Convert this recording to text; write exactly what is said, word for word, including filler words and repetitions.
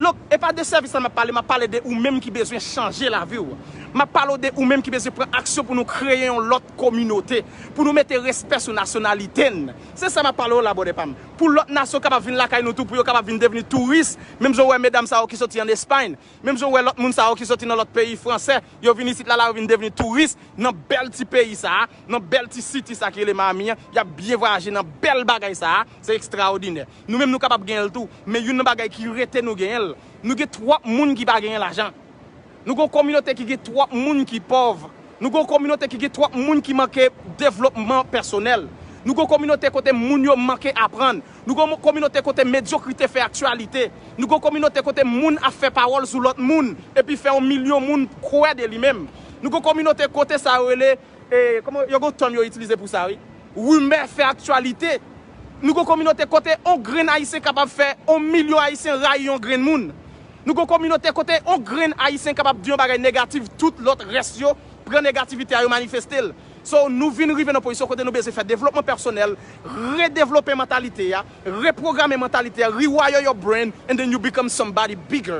Look, e pa de sèvis la m ap pale, m ap pale de ou menm ki bezwen chanje lavi w. M ap pale w de ou menm ki bezwen pran aksyon pou nou kreye yon lòt kominote, pou nou mete respè sou nasyonalite n. Se sa m ap pale w la, brother pa m. Pou lòt nasyon kapab vin lakay nou tou, pou yo kapab vin devni touris, menm jan w wè medam sa yo ki soti ann Espay, menm jan w wè lòt moun sa yo ki soti nan lòt peyi fransè, yo vin isit la, la yo vin devni touris nan bèl ti peyi sa a, nan bèl ti city sa ki rele Miami an, y ap byen vwayaje nan bèl bagay sa a, se ekstraòdinè. Nou menm nou kapab genyen l tou, men youn nan bagay ki rete nou genyen l, nou gen twòp moun ki pa genyen lajan. Nou gen yon kominote ki gen twòp moun ki pòv. Nou gen yon kominote ki gen twòp moun ki manke devlopman pèsonèl. Nou gen yon kominote kote moun yo manke aprann. Nou gen yon kominote kote medyokrite fè aktyalite. Nou gen yon kominote kote moun ap fè pawòl sou lòt moun, epi fè yon milyon moun kwè de li menm. Nou gen yon kominote kote sa yo rele, e, kòman, yo gen yon tèm yo itilize pou sa, wi. Rimè fè aktyalite. Nou gen yon kominote kote yon grenn Ayisyen kapab fè yon milyon Ayisyen rayi yon grenn moun. Nou gen yon kominote kote yon grenn Ayisyen kapab di yon bagay negatif, tout lòt rès yo pran negativite a, yo manifeste l. So, nou vin rive nan pozisyon kote nou bezwen fè devlopman pèsonèl, redevlope mantalite a, repwograme mantalite a, rewire your brain, and then you become somebody bigger.